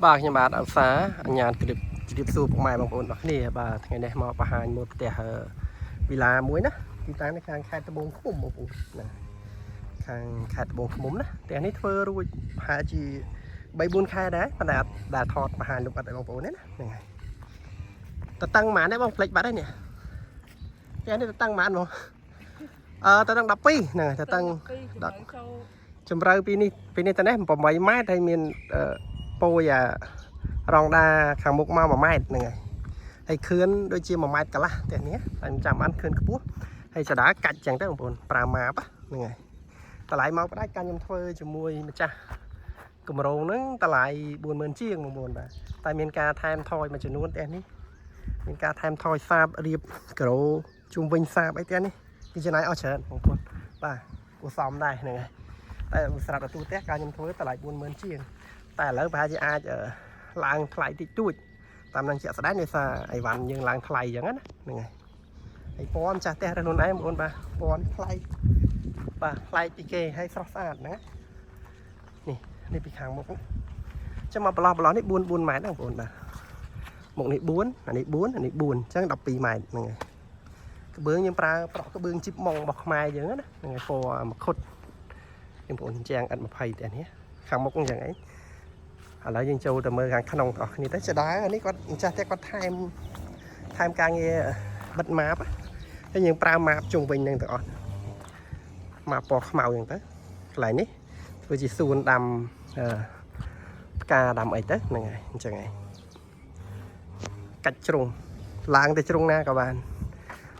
បាទខ្ញុំបាទអង្សាអញ្ញាតគិបជម្រាបសួរពុកម៉ែបងប្អូនទាំងគ្នាបាទថ្ងៃនេះមកបង្ហាញមើលផ្ទះវីឡាមួយណាទីតាំងនៅខាងខេត្តត្បូងឃ្មុំបងប្អូនណាខាងខេត្តត្បូងឃ្មុំណាផ្ទះនេះធ្វើរួចប្រហែលជា3 4ខែដែរប៉ុន្តែអត់ដែលថតបង្ហាញលម្អិតឲ្យបងប្អូនទេណាហ្នឹងហើយតតឹងប៉ុន្មានទេបងផ្លេចបាត់ហើយនេះផ្ទះនេះតតឹងប៉ុន្មានបងអឺតតឹង12ហ្នឹងហើយតតឹង ដល់ចូល ជម្រៅពីនេះទៅនេះ8ម៉ែត្រហើយមានពោយអារងដាខាងមុខមក1ម៉ែត្រហ្នឹងហើយហើយខឿនដូចជា1ម៉ែត្រកន្លះផ្ទះនេះតែខ្ញុំចាំបានខឿនខ្ពស់ហើយចដាកាច់ចឹងទៅបងប្អូនប្រើម៉ាបហ្នឹងហើយតម្លៃមកផ្ដាច់ការខ្ញុំធ្វើជាមួយម្ចាស់កម្រងហ្នឹងតម្លៃ40000ជាងបងប្អូនបាទតែមានការថែមថយមួយចំនួនផ្ទះនេះមានការថែមថយសាបរៀបក្រូជុំវិញសាបអីផ្ទះនេះគឺចំណាយអស់ច្រើនបងប្អូនបាទគួរសមដែរហ្នឹងហើយ តែសម្រាប់ទទួលផ្ទះការខ្ញុំធ្វើតម្លៃ40000ជាងតែឥឡូវប្រហែលជាអាចឡើងថ្លៃតិចតួចតាមនឹងជាក់ស្ដែងដោយសារអីវ៉ាន់យើងឡើងថ្លៃអញ្ចឹងណាហ្នឹងហើយហើយពណ៌ម្ចាស់ផ្ទះរើសខ្លួនឯងបងប្អូនបាទពណ៌នេះថ្លៃបាទថ្លៃពីគេហើយស្រស់ស្អាតហ្នឹងណានេះនេះពីខាងមុខចាំមកប្រឡោះប្រឡោះនេះ4 4ម៉ែត្រហ្នឹងបងប្អូនបាទមុខនេះ4អានេះ4អានេះ4អញ្ចឹង12ម៉ែត្រហ្នឹងហើយក្បឿងយើងប្រើប្រក់ក្បឿងជីបម៉ុងរបស់ខ្មែរយើងណាហ្នឹងហើយពណ៌មកខុត បងប្អូនជាងឥត20តែនេះខាងមុខអញ្ចឹងឯងឥឡូវយើងចូលទៅមើលខាងក្នុងបងប្អូនគ្នាទៅចដើអានេះគាត់ម្ចាស់តែគាត់ថែមថែមការងារបិទម៉ាបហើយយើងប្រើម៉ាបជុំវិញនឹងទាំងអស់ម៉ាបពណ៌ខ្មៅអញ្ចឹងទៅកន្លែងនេះធ្វើជាសួនដាំផ្កាដាំអីទៅហ្នឹងហើយអញ្ចឹងឯងកាច់ជ្រុងឡើងទៅជ្រុងណាក៏បាន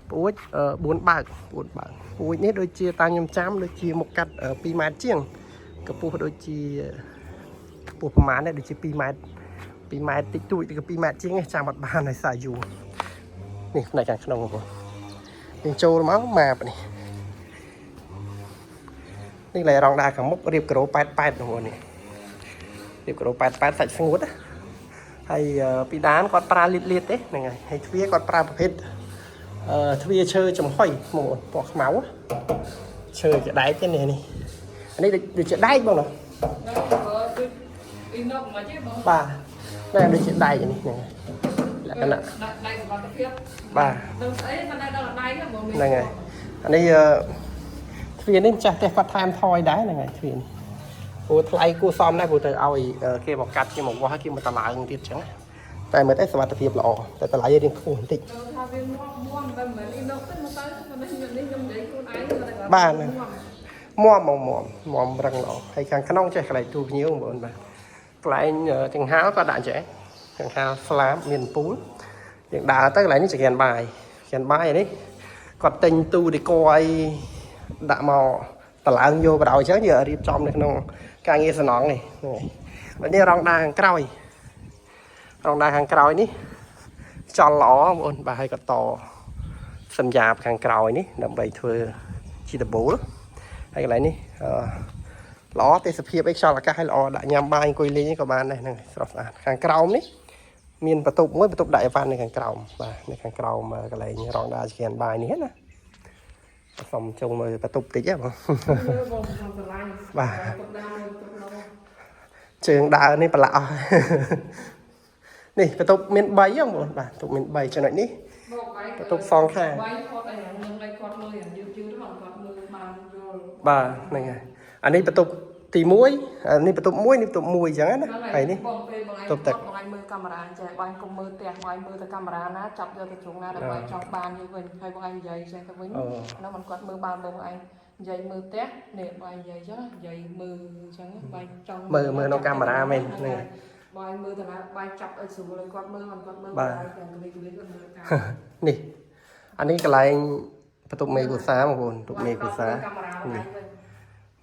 ប្រួច4បើក4បើកប្រួចនេះដូចជាតាមខ្ញុំចាំដូចជាមុខកាត់2ម៉ែត្រជាងកម្ពស់ដូចជាកម្ពស់ប្រហែលនេះដូចជា2ម៉ែត្រ2ម៉ែត្រតិចតួចឬក៏2ម៉ែត្រជាងឯងចាំអត់បានហើយសារយូរនេះផ្នែកខាងក្នុងបងប្អូនយើងចូលមកម៉ាបនេះនេះឡៃរងដាខាងមុខរៀបក្រូ88បងប្អូននេះរៀបក្រូ88សាច់ស្ងួតណាហើយពីដានគាត់ប្រើលៀតលៀតទេហ្នឹងហើយហើយទ្វារគាត់ប្រើប្រភេទ ទ្វារឈើចំហុយបងប្អូនពណ៌ខ្មៅឈើជាដែកទេនេះនេះអានេះដូចជាដែកបងណា ដល់ដូចអ៊ីណុកមកទេបង បាទណែដូចជាដែកនេះហ្នឹងលក្ខណៈ ដៃសុខភាព បាទ ដល់ស្អីមិនដែរដល់ដៃទេបង ហ្នឹងហើយអានេះទ្វារនេះម្ចាស់ផ្ទះគាត់ថែមថយដែរហ្នឹងហើយទ្វារនេះព្រោះថ្លៃគួរសមដែរព្រោះទៅឲ្យគេមកកាត់គេមកវាស់គេមកតឡើងទៀតចឹងតែមើលទៅសុវត្ថិភាពល្អតែតម្លៃរៀងខ្ពស់បន្តិច ទៅថាវាមាំមាំតែមិនមែនអ៊ីណុកទេមកទៅមិននេះខ្ញុំនិយាយខ្លួនឯងតែ បាទ មាំមកមាំមាំរឹងល្អហើយខាងក្នុងចេះកន្លែងទូភ្ញៀវបងប្អូនបាទកន្លែងចង្ហាលក៏ដាក់ចេះចង្ហាលស្លាបមានពូលយើងដើរទៅកន្លែងនេះចង្ក្រានបាយចង្ក្រានបាយនេះគាត់ទិញទូដេកអីដាក់មកតឡើងយកបដ ாய் អញ្ចឹងយើងរៀបចំនៅក្នុងការងារសំណងនេះហ្នឹងហើយនេះរងដាខាងក្រោយរងដាខាងក្រោយនេះចលល្អបងប្អូនបាទហើយក៏តសញ្ញាខាងក្រោយនេះដើម្បីធ្វើជាដបូល ហើយកន្លែងនេះអឺល្អទេសភាពអីខ្យល់អាកាសឲ្យល្អដាក់ញ៉ាំបាយអង្គុយលេងអីក៏បានដែរហ្នឹងស្រស់ស្អាតខាងក្រោមនេះមានបន្ទប់មួយបន្ទប់ដាក់អីវ៉ាន់នៅខាងក្រោមបាទនៅខាងក្រោមកន្លែងរងដាចក្រានបាយនេះណាសុំចូលមើលបន្ទប់តិចហ៎បង បងខ្ញុំស្រឡាញ់ទុកដើមទុកនោះ ជើងដើរនេះប្រឡាក់អស់ នេះបន្ទប់មាន3ហ៎បងប្អូនបាទបន្ទប់មាន3ចំណុចនេះ បងបាយ បន្ទប់សងខាង បាយគាត់អីហ្នឹងឲ្យគាត់មើលយ៉ាងយឺតយឺតបងគាត់មើលបានយល់ បាទហ្នឹងហើយអានេះបន្ទប់ទី1អានេះបន្ទប់1នេះបន្ទប់1អញ្ចឹងណាហើយនេះ បងពេលបងឯង ទុកទឹក បងឯងមើលកាមេរ៉ាចេះបងឯងកុំមើលផ្ទះបងឯងមើលតែកាមេរ៉ាណាចាប់យកទៅជ្រុងណាដើម្បីចង់បានយវិញហើយបងឯងនិយាយចេះទៅវិញហ្នឹងមិនគាត់មើលបានបងឯងនិយាយមើលផ្ទះនេះបងឯងនិយាយចឹងនិយាយមើលចឹងបងចង់ មើលមើលក្នុងកាមេរ៉ាមែនហ្នឹងហើយ បងឯងមើលទៅណាបងចាប់ឲ្យស្រួលឲ្យគាត់មើលមិនគាត់មើល បាទ ទាំងកលិកលិគាត់មើលតាម នេះអានេះកន្លែងបន្ទប់មេគូសាបងប្អូនបន្ទប់មេគូសា កាមេរ៉ាបងឯងវិញ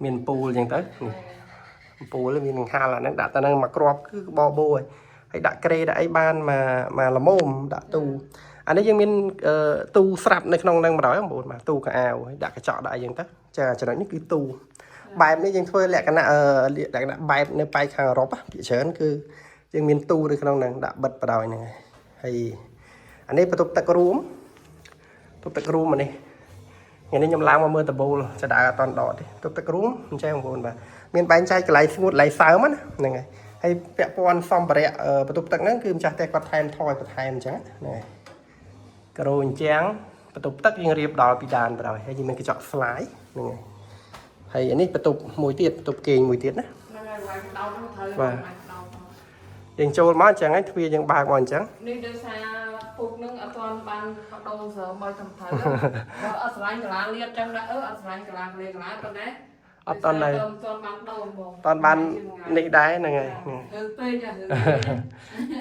មានពូលអញ្ចឹងទៅនេះពូលមាននឹងហាលអាហ្នឹងដាក់តែហ្នឹងមកគ្រាប់គឺបបោហើយហើយដាក់ក្រេដាក់អីបានមកមកល្មមដាក់ទូអានេះយើងមានទូស្រាប់នៅក្នុងហ្នឹងបណ្ដោយបងប្អូនបាទទូកៅអៅហើយដាក់កញ្ចក់ដាក់អីចឹងទៅចាចំណុចនេះគឺទូបែបនេះយើងធ្វើលក្ខណៈលក្ខណៈបែបនៅប៉ែកខាងអឺរ៉ុបភាគច្រើនគឺយើងមានទូនៅក្នុងហ្នឹងដាក់បិទបណ្ដោយហ្នឹងហើយអានេះបន្ទប់ទឹករួមបន្ទប់ទឹករួមអានេះ ថ្ងៃនេះខ្ញុំឡើងមកមើលដបូលចដើអត់តន់ដកទេទុកទឹករួមអញ្ចឹងបងប្អូនបាទមានបែងចែកកន្លែងស្ងួតកន្លែងសើមណាហ្នឹងហើយ ហើយពាក់ព័ន្ធសម្ភារៈបន្ទប់ទឹកហ្នឹងគឺម្ចាស់ផ្ទះគាត់ថែមថយបន្ថែមអញ្ចឹងហ្នឹងហើយការ៉ូអញ្ចឹងបន្ទប់ទឹកយើងរៀបដល់ពីដានបណ្ដោយហើយយើងមានកញ្ចក់ស្លាយហ្នឹងហើយហើយអានេះបន្ទប់មួយទៀតបន្ទប់គេងមួយទៀតណា ហ្នឹងហើយបងឯងដោតហ្នឹងត្រូវ បាទ បងឯងដោត យើងចូលមកអញ្ចឹងហើយទ្វារយើងបើកមកអញ្ចឹង នេះដោយសារពុកនឹងអត់ទាន់បានបដូរសើមកត្រឹមត្រូវបើអត់ស្រឡាញ់កាឡាលៀតចឹងដែរអឺអត់ស្រឡាញ់កាឡាលាកាឡាប៉ុន្តែ អត់ទាន់នៅ អត់ទាន់បានដូរហ្មង តន់បាននេះដែរហ្នឹងហើយហ្នឹង រឿងពេករឿងពេក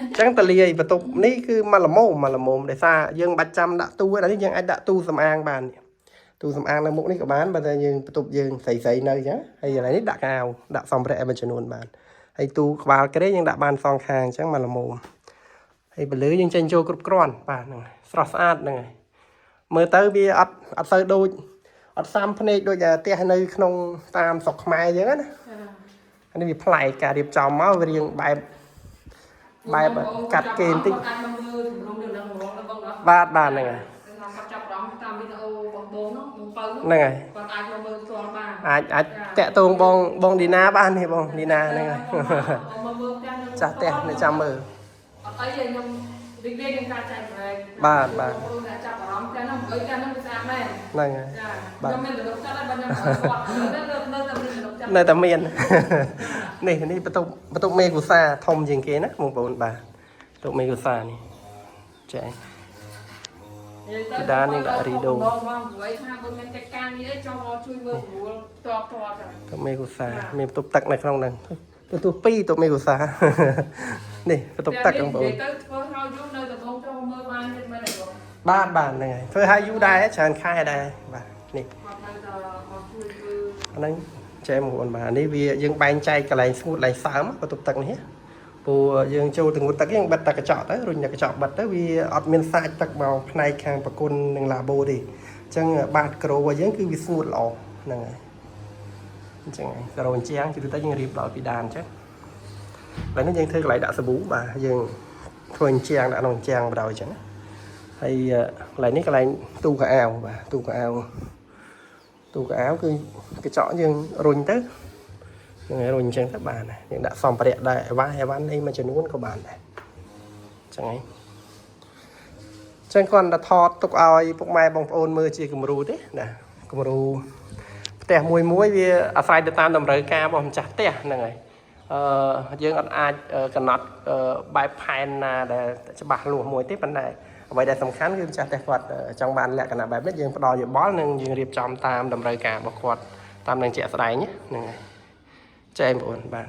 អញ្ចឹងតលាយបន្ទប់នេះគឺមកល្មមមកល្មមដោយសារយើងមិនបាច់ចាំដាក់ទូទេដល់នេះយើងអាចដាក់ទូសំអាងបាននេះទូសំអាងនៅមុខនេះក៏បានបើតែយើងបន្ទប់យើងស្រីៗនៅអញ្ចឹងហើយកន្លែងនេះដាក់កៅដាក់សម្ភារៈមួយចំនួនបានហើយទូក្បាលគ្រែយើងដាក់បានសងខាងអញ្ចឹងមកល្មមហើយពលឺយើងចេញចូលគ្រប់គ្រាន់បាទហ្នឹងហើយស្រស់ស្អាតហ្នឹងហើយមើលទៅវាអត់សូវដូចអត់សាំភ្នែកដូចតែផ្ទះនៅក្នុងតាមស្រុកខ្មែរអញ្ចឹងណាអានេះវាប្លែកការរៀបចំមកវារៀងបែប បែបកាត់គេបន្តិច គាត់អាចមកមើលជំនុំនៅនឹងហ្មងណាបងណា បាទបាទហ្នឹងហើយ គាត់ចាប់អារម្មណ៍តាមវីដេអូបងបងហ្នឹងបងពៅ ហ្នឹងហើយ គាត់អាចមកមើលផ្ទាល់បាន អាចអាចតាក់ទងបងបងឌីណាបានទេបងឌីណាហ្នឹងហើយ មកមើលផ្ទះនឹង ចាស់ផ្ទះនៅចាំមើល អត់អីទេខ្ញុំរីករាយនឹងការចែករំលែក បាទបាទ បងប្អូនដែលចាប់អារម្មណ៍ផ្ទះហ្នឹងអីផ្ទះហ្នឹងវាស្អាតមែន ហ្នឹងហើយ ចា បាទ ខ្ញុំមានទំនុកចិត្តហើយបើខ្ញុំគាត់នៅនៅតែមានទំនុកចិត្ត នៅតែមាន នេះនេះបន្ទប់បន្ទប់មេគូសាធំជាងគេណាបងប្អូនបាទបន្ទប់មេគូសានេះចែ និយាយទៅ ពីដាននេះដាក់រីដូ បងបងព្រោះអីថាបើមានកិច្ចការងារអីចង់មកជួយមើលស្រួលផ្ទាល់ផ្ទាល់ចឹង បន្ទប់មេគូសាមានបន្ទប់ទឹកនៅក្នុងហ្នឹងទូទូពីរបន្ទប់មេគូសា នេះបន្ទប់ទឹកបងប្អូន និយាយទៅធ្វើហើយយូរនៅតែបងចូលមើលបានទៀតមែនទេបង បាទបាទហ្នឹងហើយធ្វើឲ្យយូរដែរច្រើនខែដែរបាទនេះ គាត់នៅតែមកជួយធ្វើ អាហ្នឹងចែបងប្អូនបាទនេះវាយើងបែងចែកកន្លែងស្ងួតកន្លែងសើមបន្ទប់ទឹកនេះព្រោះយើងចូលទៅងូតទឹកយើងបិទតែកញ្ចក់ទៅរុញតែកញ្ចក់បិទទៅវាអត់មានសាច់ទឹកមកផ្នែកខាងប្រគុណនិងឡាបូទេអញ្ចឹងបាតក្រូរបស់យើងគឺវាស្ងួតល្អហ្នឹងហើយអញ្ចឹងហើយក្រូអញ្ចឹងជិះទៅយើងរៀបដល់ពីដានអញ្ចឹងឥឡូវនេះយើងធ្វើកន្លែងដាក់សាប៊ូបាទយើងធ្វើអញ្ចឹងដាក់ក្នុងអញ្ចឹងបណ្ដោយអញ្ចឹងណាហើយកន្លែងនេះកន្លែងទូកៅអៅបាទទូកៅអៅ ទូកៅអៅគឺកញ្ចក់យើងរុញទៅហ្នឹងហើយរុញអញ្ចឹងទៅបានដែរយើងដាក់សម្ភារៈដែរអីវ៉ាអីវ៉ាន់អីមួយចំនួនក៏បានដែរអញ្ចឹងហើយអញ្ចឹងគាត់តែថតទុកឲ្យពុកម៉ែបងប្អូនមើលជាគំរូទេណាគំរូផ្ទះមួយមួយវាអាស្រ័យទៅតាមតម្រូវការរបស់ម្ចាស់ផ្ទះហ្នឹងហើយអឺយើងអត់អាចកំណត់បែបផែនណាដែលច្បាស់លាស់មួយទេប៉ុន្តែអ្វីដែលសំខាន់គឺម្ចាស់ផ្ទះគាត់ចង់បានលក្ខណៈបែបនេះយើងផ្ដល់យោបល់និងយើងរៀបចំតាមតម្រូវការរបស់គាត់តាមនឹងជាក់ស្ដែងហ្នឹងហើយចែងបងប្អូនបាទ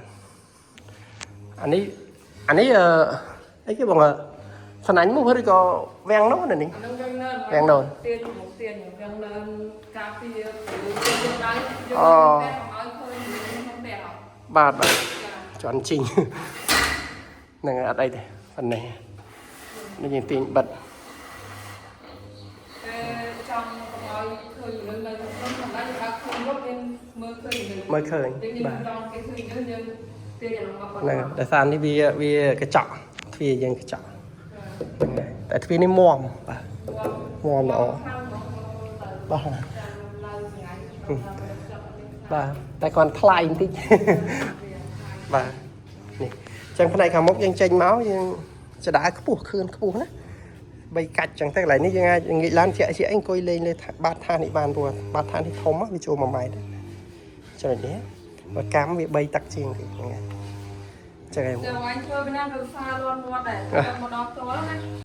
អានេះអានេះអឺអីគេបងស្នាញ់មុខឬក៏វាំងនោះនៅនេះ អានឹងវាំងនឿន វាំងនឿន ទៀនមុខទៀនវាំងនឿនការពារព្រោះយើងដៃយើង អូ តែកុំឲ្យឃើញក្នុងផ្ទះអត់ បាទបាទ ចា ជន់ជីង ហ្នឹងហើយអត់អីទេប៉ុណ្ណេះនេះយើងទាញបិទ តែចង់កុំឲ្យឃើញមនុស្សនៅក្នុងក្នុងដែរយើងបើកឃើញរត់យើងមើលឃើញមនុស្ស មើលឃើញ យើងយើង បាទ ចង់គេឃើញយើងយើងទាញអានោះមកបាត់ ហ្នឹងហើយដោយសារនេះវាវាកញ្ចក់ទ្វារយើងកញ្ចក់ហ្នឹងហើយតែទ្វារនេះមាំបាទ មាំល្អ ខាងមកមើលទៅ បាទ ចាំឡើងថ្ងៃ បាទតែគាត់ថ្លៃបន្តិច បាទនេះអញ្ចឹងផ្នែកខាងមុខយើងចេញមកយើងចដាខ្ពស់ខឿនខ្ពស់ណាបីកាច់អញ្ចឹងទៅកន្លែងនេះយើងអាចងាកឡានជាក់ជាក់អង្គុយលេងលើបាតឋាននេះបានព្រោះបាតឋាននេះធំណាវាចូល1ម៉ែត្រចំណុចនេះបើកម្មវា3ទឹកជាងគេហ្នឹងហើយអញ្ចឹងហើយ តែអញធ្វើពីណាទៅសារលាន់មាត់ដែរមកដល់ផ្ទាល់ណា